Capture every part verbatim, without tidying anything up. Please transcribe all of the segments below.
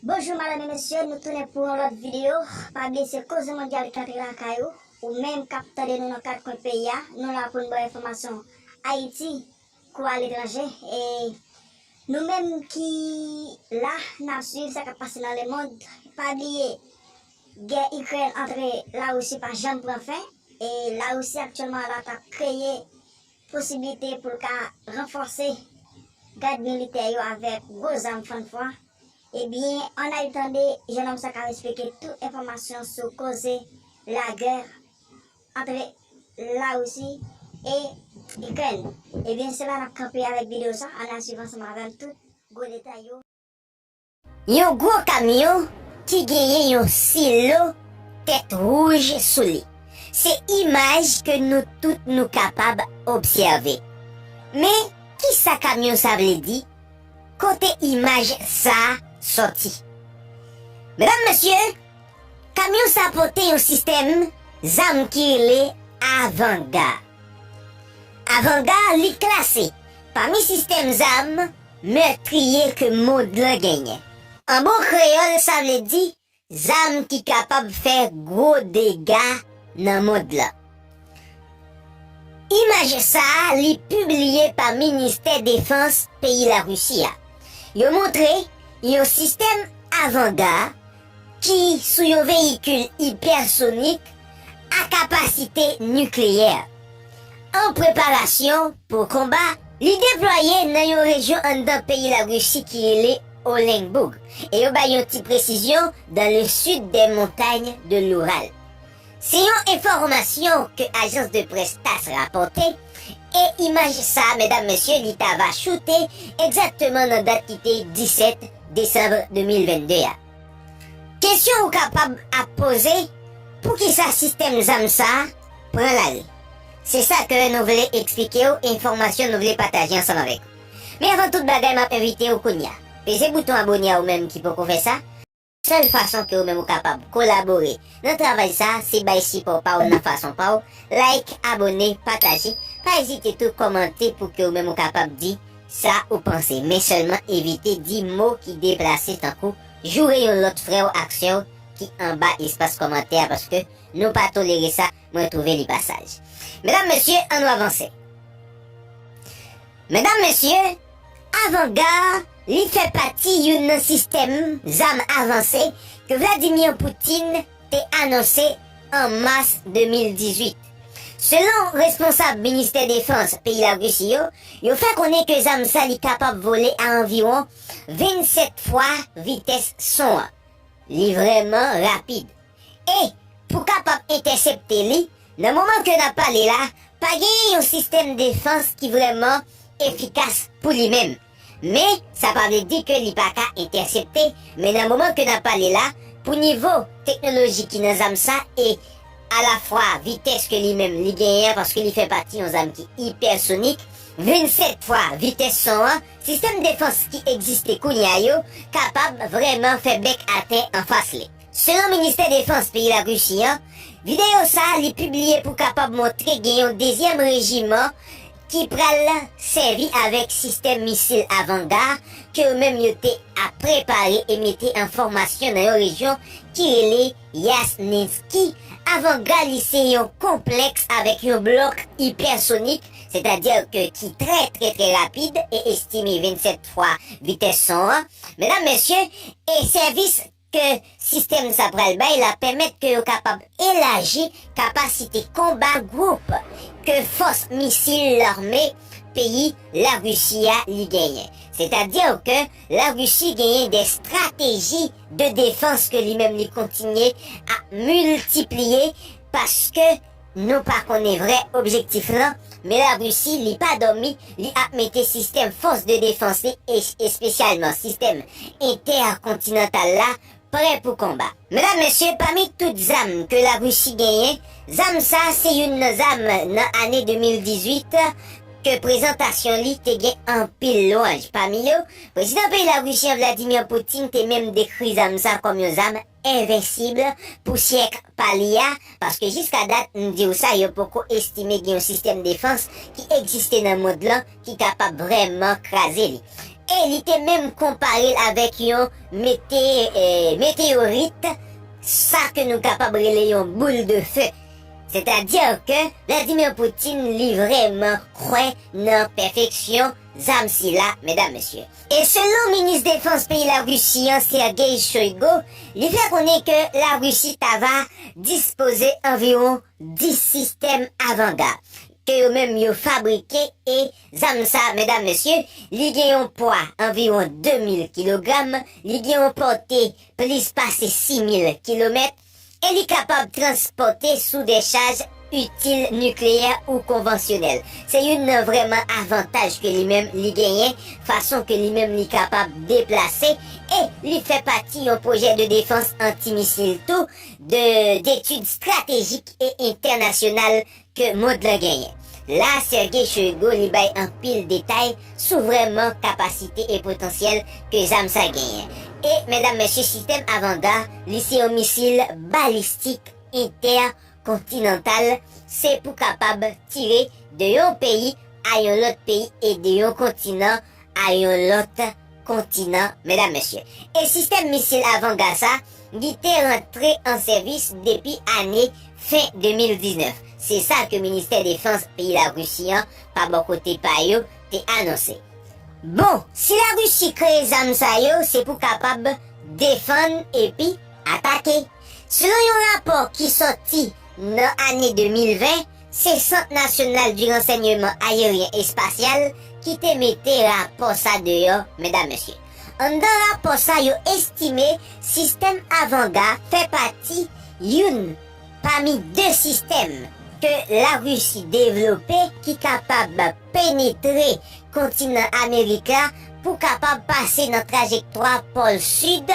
Bonjou madanm e mesye, nou tounen pou yon lòt videyo. Pa bliye se Koze Mondyal ki antre lakay ou. Ou menm k ap tande nou nan kat kwen peyi a, nou la pou n ba w enfòmasyon Ayiti kou aletranje. E nou menm ki la, n ap swiv sa k ap pase nan lemonn. Pa bliye, gè Ikrèn antre Larisi pa janm pran fen. E Larisi aktyèlman la t ap kreye posiblite pou l ka ranfòse gad militè yo avèk gwo zam fann fwa. Ebyen, ann al tande jennonm sa k ap esplike tout enfòmasyon sou koze lagè antre Larisi e Ikrèn. Ebyen, se la n ap kanpe avèk videyo sa, ann al swiv ansanm avè m tout gwo detay yo. Yon gwo kamyon ki genyen yon silo tèt wouj sou li. Se imaj ke nou tout nou kapab obsève. Men, kisa kamyon sa vle di? Kote imaj sa a sòti? Medam, mesye, kamyon sa pote yon sistèm zam ki rele Avanga. Avanga, li klase pami sistèm zam mètriye ke mond lan genyen. An bon kreyòl, sa vle di zam ki kapab fè gwo dega nan mond lan. Imaj sa a, li pibliye pa Ministè Defans peyi Larisi a. Yo montre yon sistèm Avanga ki sou yon veyikil ipèsonik a kapasite nikleyè. An preparasyon pou konba, li deplwaye nan yon rejyon anndan peyi Larisi ki rele Olenbourg, e yo bay yon ti presizyon dans le sud des montagnes de l'Oural. Se yon enfòmasyon ke ajans de près TASS rapòte, e imaj sa, medam, mesye, li ta va choute egzakteman nan dat ki te disèt desanm de mil vennde a. Kesyon ou kapab ap poze, poukisa sistèm zam sa a pran lari? Se sa ke nou vle eksplike w, enfòmasyon nou vle pataje ansanm avèk ou. Men avan tout bagay, m ap envite w kounye a. Peze bouton abòne a ou menm ki poko fè sa. Sèl fason ke ou menm ou kapab kolabore nan travay sa a, se bay sipò pa w nan fason pa w, like, abòne, pataje. Pa ezite tou kòmante pou ke ou menm ou kapab di sa ou panse. Men sèlman evite di mo ki deplase tankou joure yon lòt frè w ak sè w ki anba espas kòmantè a, paske nou pa tolere sa, mwen twouve li pa saj. Medam, mesye, ann nou avanse. Medam, mesye, Avanga, li fè pati youn nan sistèm zam avanse ke Vladimir Putin te anonse an mas de mil dizuit. Selon responsab Ministè Defans peyi Larisi yo, yo fè konnen ke zam sa li kapab vole a anviwon vennsèt fwa vitès son an. Li vrèman rapid. E, pou kapab entèsepte li, nan moman ke n ap pale la, pa genyen yon sistèm defans ki vrèman efikas pou li menm. Men, sa pa vle di ke li pa ka entèsepte, men nan moman ke n ap pale la, pou nivo teknoloji ki nan zam sa e alafwa vitès ke li menm li genyen an, paske li fè pati yon zam ki ipèsonik, vennsèt fwa vitès son an, sistèm defans ki egziste kounye a yo kapab vrèman fè bèk atè anfas li. Selon Ministè Defans peyi Larisi an, videyo sa a li pibliye pou kapab montre gen yon dezyèm rejiman ki pral sèvi avèk sistèm misil Avanga ke yo menm yo te ap prepare e mete an fòmasyon nan yon rejyon ki rele Yasnivsky. Avanga li se yon konplèks avèk yon blòk ipèsonik, sètadi ke ki trè, trè, trè rapid e estime vennsèt fwa vitès son an. Medam, mesye, e sèvis ke sistèm sa pral bay la pèmèt ke yo kapab elaji kapasite konba gwoup ke fòs misil lame peyi Larisi a li genyen. Sètadi ke Larisi genyen de strateji de defans ke li menm li kontinye ap miltipliye paske nou pa konnen vrè objektif lan, men Larisi li pa dòmi, li ap mete sistèm fòs de defans li, e espesyalman sistèm entèkontinantal la, prè pou konba. Medam, mesye, pami tout zam ke Larisi genyen, zam sa se youn nan zam nan ane de mil dizuit ke prezantasyon li te gen anpil lwanj. Pami yo, prezidan peyi Larisi an, Vladimir Putin, te menm dekri zam sa kòm yon zam envensib pou syèk pa li a, paske jiska dat, m di w sa, yo poko estime gen yon sistèm defans ki egziste nan mond lan ki kapab vrèman kraze li. e li te menm konpare l avèk yon mete, eh, meteyorit, sa ke nou kapab rele yon boul de fe. Sètadi ke Vladimir Putin li vrèman kwè nan pèfeksyon zam sila, medam, mesye. E selon minis defans peyi Larisi an, Sergei Shoigu, li fè konnen ke Larisi ta va dispoze anviwon dis sistèm avanga ke yo menm yo fabrike, e zam sa, medam, mesye, li gen yon pwa anviwon de mil kilogram, li gen yon pòte plis pase sis mil kilomèt, e li kapab transpòte sou de chaj itil nikleyè ou konvansyonèl. Se youn nan vrèman avantaj ke li menm li genyen, fason ke li menm li kapab deplase, e li fè pati yon pwojè de defans antimisil tou, de, detid estratejik e entènasyonal ke mond lan genyen. La, Sergei Shoigu li bay anpil detay sou vrèman kapasite e potansyèl ke zam sa genyen. E, medam, mesye, sistèm avanga, li se yon misil balistik entèkontinantal, se pou kapab tire de yon peyi a yon lòt peyi e de yon kontinan a yon lòt kontinan, medam, mesye. E sistèm misil avanga sa, li te rantre an sèvis depi ane fen de mil diznèf. Se sa ke ministè defans peyi Larisi an, pa bò kote pa yo, te anonse. Bon, si Larisi kreye zam sa yo, se pou kapab defann epi atake. Selon yon rapò ki sòti nan ane de mil ven, se Sant Nasyonal di Ransèyman Ayeryen Espasyal ki te mete rapò sa deyò, medam, mesye. Anndan rapò sa, yo estime sistèm avanga fè pati youn pami de sistèm ke Larisi devlope ki kapab penetre kontinan Amerik la pou kapab pase nan trajektwa pòl sid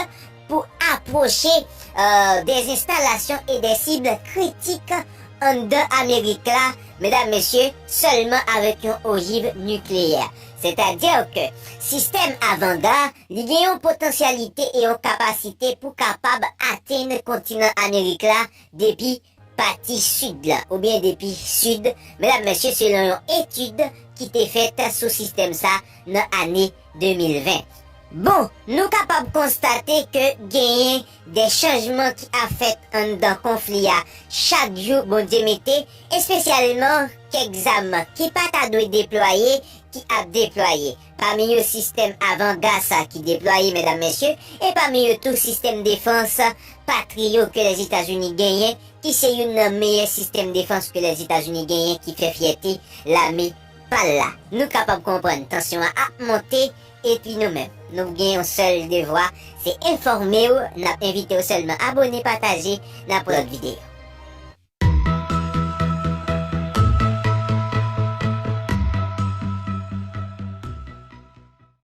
pou apwoche, euh, des installations et des cibles critiques anndan Amerik la, medam, mesye, sèlman avèk yon ojiv nikleyè. Sètadi ke sistèm avanga, li gen yon potansyalite e yon kapasite pou kapab atenn kontinan Amerik la depi pati sid la, oubyen depi sid, medam, mesye, selon yon etid ki te fèt sou sistèm sa nan ane de mil ven. Bon, nou kapab konstate ke genyen de chanjman ki ap fèt anndan konfli a chak jou Bondye mete, espesyalman kèk zam ki pa ta dwe deplwaye, ki ap deplwaye. Pami yo sistèm avanga sa ki deplwaye, medam, mesye, e pami yo tou sistèm defans Patriot ke Lèzetazini genyen, ki se youn nan meyè sistèm defans ke Lèzetazini genyen, ki fè fyète lame pa l la. Nou kapab konprann tansyon an ap monte, epi nou menm, nou gen yon sèl devwa, se enfòme w. N ap envite w sèlman abone, pataje, n ap wè lòt videyo.